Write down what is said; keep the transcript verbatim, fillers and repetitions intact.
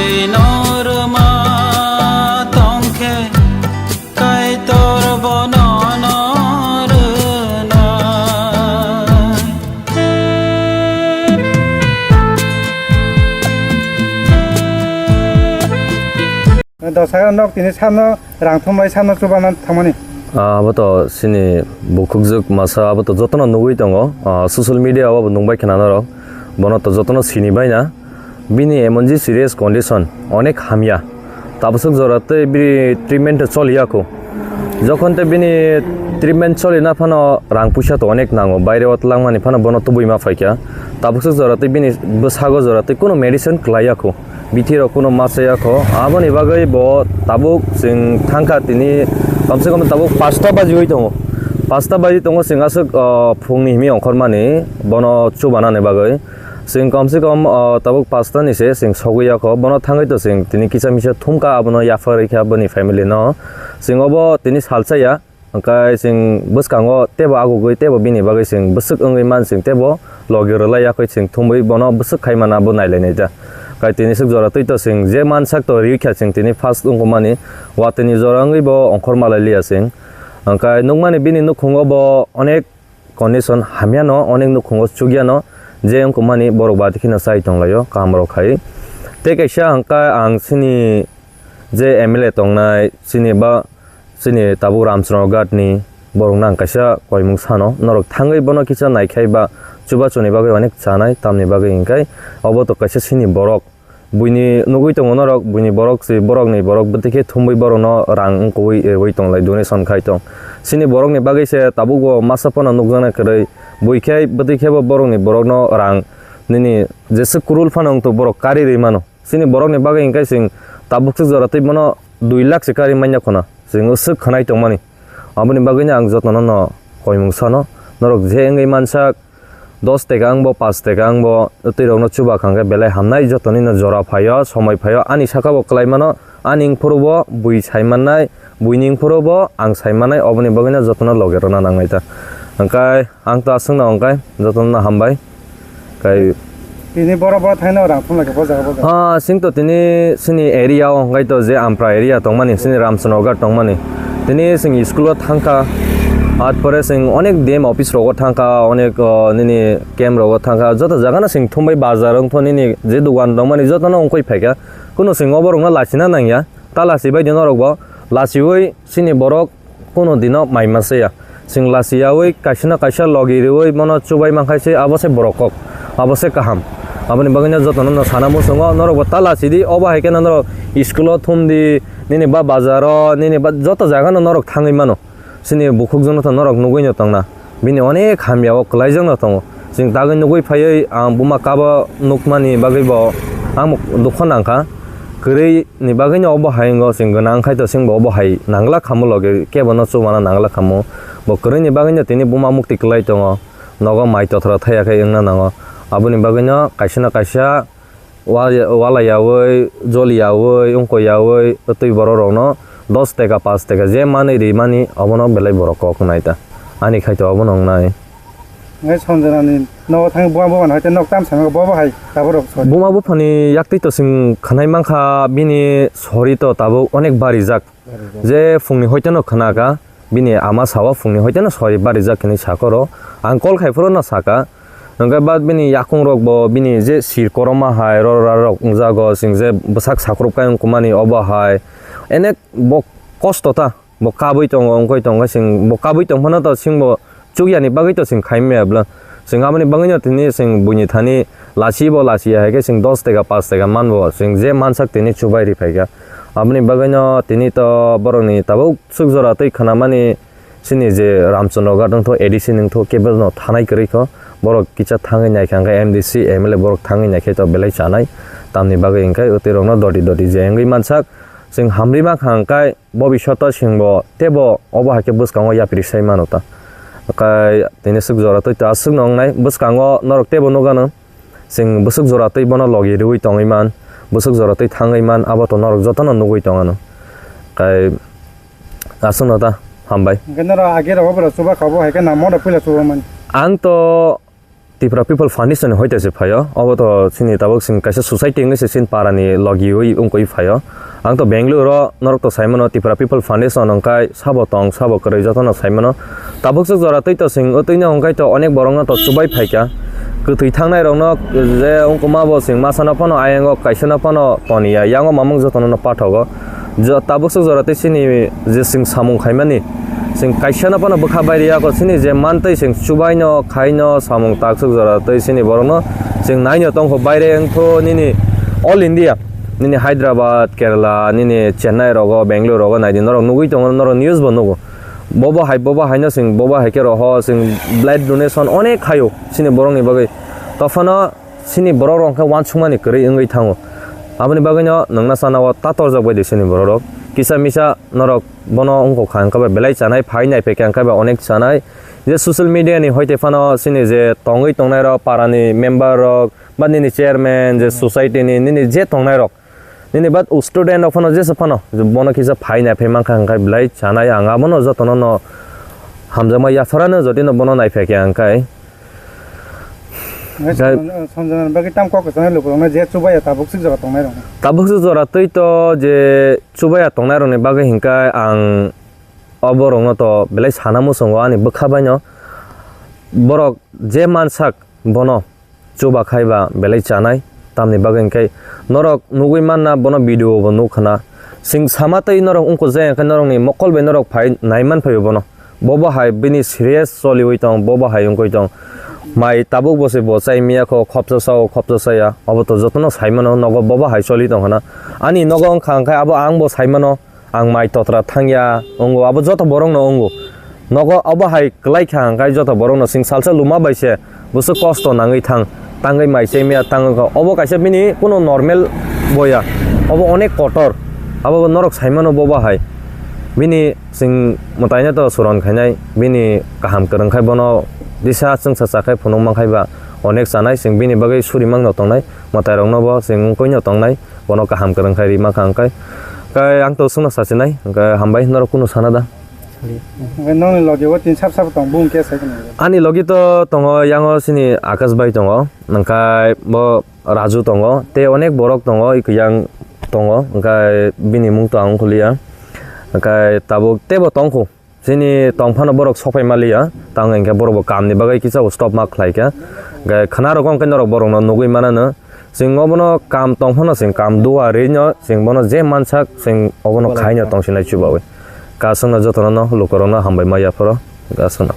Norma tongkhe Kaitor bono norwnai. Dosa nok tini samno rang thumlai samno chubana thangmani. Ah, abo to sini bukhukjwk masa, abo to jotono nugwi tongo. Ah, social media o abo nungbai khna norok. Bono to jotono sini baina. Bini emon je serious condition, onek hamya. Tabaswk jora tei bini treatment choli ya kho. Jokhon tei bini treatment choli na phano rang puisa to onek nango. Baire o twlangmani phano bono tubui ma phaikha. Tabaswk jora tei bini bwsago jora tei kuno medicine kwlai ya kho. Bithi rok kuno ma cha ya kho. Aboni bagwi bo tabuk chwng thangkha tini komse kom tabuk pasta bajiwi tongo. Pasta baji tongo chwng aswk, ah, phungni himi ongkhormani bono chubanani bagwi. Chwng komse kom, ah, tabuk pasta ni se chwng sogwi ya kho. Bono thangwi to chwng tini kisa misa thumkha abono yapharwi kha boni family no. Chwng obo tini salsa ya. Hwnkhe chwng bwskango teibo agugwi teibo bini bagwi chwng bwswk wngwi man chwng teibo logi rwlai yakwi chwng thumwi bono bwswk khai mana bo nailainai da. Hwnkhe tini swk jora twi to chwng je mansak to riwi kha chwng tini first wngkukmani watwini jora wngwi bo ongkhor malai liya chwng. Hwnkhe nukmani bini nukhungo bo onek condition hamyano, onek nukhungo chukyano je wngkukmani borok bati kheno chai tonglaio kahamrok khai. Tei kaisa hwnkhe ang chini je M L A tongnai chini ba chini tabuk Ramchandra Ghat ni borok nang kaisa koimung sano norok thangwi bono kisa naikhai ba chubachuni bagwi onek chanai tamni bagwi hinkhai obo to kaisa chini borok buini nugwi tongo norok buini borok si borok ni borok bwtwi khe thumwi borok no rang wngkukwi rwui tonglai donation khai tong chini borok ni bagwi se tabuk bo masa phano nukjaknai kwrwi bui khe bwtwi khe bo borok ni borok no rang nini jeswk kwrwlphano wngtong borok kari rwi mano. Chini borokni bagwi hwnkhe chwng tabuk swk jora twi bono dui lakh se kari manya khuna chwng swk khwnai tongmani. Aboni bagwino ang jotono no koimung sano, norok je wngwi mansak dos taka wngbo, paanch taka wngbo, twi rokno chuba kha hwnkhe belai hamnai, jotonino jora phaio, somoi phaio, ani saka bo kwlai mano, ani wngphuru bo bui sai mannai, buini wngphuru bo ang sai mannai, oboni bagwino jotono logi rwna nangnai ta. Hwnkhe Ang to aswkno hwnkhe jotono hambai. Kai Tini bora bora thaino rang thumlai khe bo jaga bo jaga. Ha, sing to tini sini area o hwnkhe to je Ampra area tongmani, sini Ramchandra Ghat tongmani. Tini sing school o thangkha, at pore sing onek D M office rogo thangkha, onek, o, nini camp rogo thangkha, joto jaga no sing thumbai bazar wngtho nini je dugan tongmani jotono wngkoi phaikha. Kuno sing oborokno lachina nangya, ta lachibai di norokbo, lachiwi sini borok Kuno dino mai masa ya. Chwng lachiyaui kaisa na kaisa logi riui bono chubai mankha se, abo se borok kok, abo se kaham. Aboni bagwino jotono no sana muchungo, norokbo ta lachidi, obo hai kheno norok school o thumdi, nini ba bazar o, nini ba joto jaga no norok thangwi mano. Chini bukhukjwk no to norok nugui no tongna. Bini onek hamya o kwlaijak no tongo. Chwng tagwi nugui phaiwi ang buma kabo nukmani bagwi bo ang dukha nangkha. Kwrwi ni bagwino obo hai wngo, chwng gwnang khai to chwngbo obo hai nangla khamu logi kebo no chubana nangla khamu. Bo kwrwi ni bagwino tini buma mukti kwlai tongo, nogo mai tothra thaya khe wngna nango. Aboni bagwino kaisa na kaisa wa-, walaiyaui, joliyaui, wngkoiyaui, twi borok rokno dos taka, paanch taka je manwi rimani obono belai borok kok wngnai ta. Ani khai to obono wngnai. Ngai Sanjanani nogo thangwi buma buphani hoite nok tam sano bo bo hai tabuk rok sori. Buma buphani yaktwi to chwng khwnai mankha, bini sori to tabuk onek barijak. Barijak. Je phungni hoite no khna kha, bini ama sao phungni hoite no sori barijak hinwi sakha oro. Ang call khai phuru no saka. Hwnkhe ba bini yakung rok bo bini je sir koroma hai ro ra rok wngjago, chwng je bwsak sakrupkai wngkukmani obo hai. Enek bo kosto ta. Bo kabui tongo, wngkoi tongo, chwng bo kabui tong phano to chwng bo chukyani bagwi to chwng khai maya bwla. Chwng aboni bagwino tini chwng buini thani lachi bo lachi ya hai khe chwng dos taka, paanch taka man bo chwng je mansak tini chubai ri phai kha. Aboni bagwino tini to borokni tabuk swk jora twi khna mani chini je Ramchandra Ghat wngtho, A D C wngtho, kebo no thanai kwrwi kho. Borok kisa thangwi nai kha hwnkhe M D C, M L A borok thangwi nai khe to belai chanai. Tamni bagwi hwnkhe twi rokno doti doti je wngwi mansak. Chwng hamri ma kha hwnkhe Bobishoto chwngbo teibo obo hai khe bwskango yapri sai mano ta. Kai tini swk jora twi ta swk no wngnai bwskango norok teibo nukgano. Chwng bwswk jora twi bono logi rwui tongwi man, bwswk jora twi thangwi man, abo to norok jotono nugui tongano. Kai aswkno ta hambai. Hwnkhe norok age rogo borok chuba kha bo hai khe namo da puila chuba mani. Ang to Tipra People Foundation ni hoite se phaio. Obo to chini tabuk chini kaisa society wngwi se chini para ni logi wi wngwi phaio. Ang to Bangalore o norok to sai mano Tipra People Foundation wngkhai sabo tong sabo kwrwi jotono sai mano. Tabuk swk jora twi to chwng o twi no hwnkhe to onek borok no to chubai phaikha. Kwthwi thangnai rok no je wngkuma bo chwng masa no phano ayang o kaisa no phano toniya, yang o mamung jotono no pathogo. Jo-, tabuk swk jora tei chini je chwng samung khaimani, chwng kaisa no phano bwkha bai riyakho, chini je mantwi chwng chubaino, khaino, samung takswk jora tei chini borokno chwng naino tongkho, baire wngkho nini all India, nini Hyderabad, Kerala, nini Chennai rogo, Bangalore rogo naidi, norok nugwi tongo, norok news bo nugo. Bobo hai, bobo haino chwng, bobo hai khe roho chwng blood donation onek khaio chini borokni bagwi. Tophano chini borok rok khe uansukmani kwrwi wngwi thango. Aboni bagwino nwngna sana o tatorjak bai di chini borok rok. Kisa misa norok bono wngkha hwnkhe ba belai chanai, phai nai phaikha hwnkhe ba onek chanai. Je social media ni hoite phano chini je tongwi tongnai rok, para ni member rok, ba nini chairman, je society ni nini je tongnai rok, nini ba student rok phano jesa phano bono kisa phai nai phai mankha hwnkhe belai chanai, ang abono jotono no hamjakma yapharano jotino bono nai phaikha hwnkhe. Nai Jai- Sanjana, Sanjana bagwi tam kok kwchangni lukurokno je chubaya tabuk swk jora tongnai rokno. Tabuk swk jora twi to je chubaya tongnai rokni bagwi hinkhe ang o borokno to belai sana muchungo ani bwkha baino. Borok je mansak bono chuba khai ba belai chanai, tamni bagwi hinkhe norok nugwi manna bono video bo nukha na. Chwng sama tei norok wngkuk jaya hinkhe norokni mokol bai norok phai nai man phaibo bono. Bobo hai bini serious choliwi tong, bobo hai wngwi tong. Mai tabuk bo se bo chai miya kho, khopsa sao, khopsa saya. Obo to jotono sai mano, nogo bobo hai choli tong khna. Ani nogo wngkha hwnkhe abo ang bo sai mano, ang mai totra thangya, wngo, abo joto borokno wngo. Nogo obo hai kwlai kha hwnkhe joto borokno chwng salsa luma bai se bwswk kosto nangwi thang, tangwi mai chai miya tangwi kha. Obo kaisa bini kuno normal boya, obo onek kotor. Abo norok sai mano bobo hai. Bini chwng mwtaino to suron khainai, bini kaham kwrwng khai bono disa chwngsa chakhai phunuk mankhai ba onek chanai, chwng bini bagwi suri mangno tongnai, mwtai rokno bo chwng wngkoi no tongnai, bono kaham kwrwng khai rima kha hwnkhe. Kai ang to chwngno sachinai, hwnkhe hambai norok kunu sana da. Hwnkhe nokni logi o tin sap sap tong bung khe sai khna. Ani logi to tongo yango chini Akash bai tongo, hwnkhe bo Raju tongo, tei onek borok tongo, ikuyang tongo, hwnkhe bini mung to ang wngkhuliya. Hwnkhe tabuk teibo tongkhu. Chini tongphano borok sopai maliya, tang hwnkhe borok bo kamni bagwi kisa stop ma khlaikha. Hwnkhe khna rok hwnkhe norok borokno nugwi manano. Chwng obono kam tongphano chwng kam dua rino chwng bono je mansak chwng obono khaino tongsinai chubawi. Kasungno jotono no lukurokno hambai ma yapharo. Kasungno.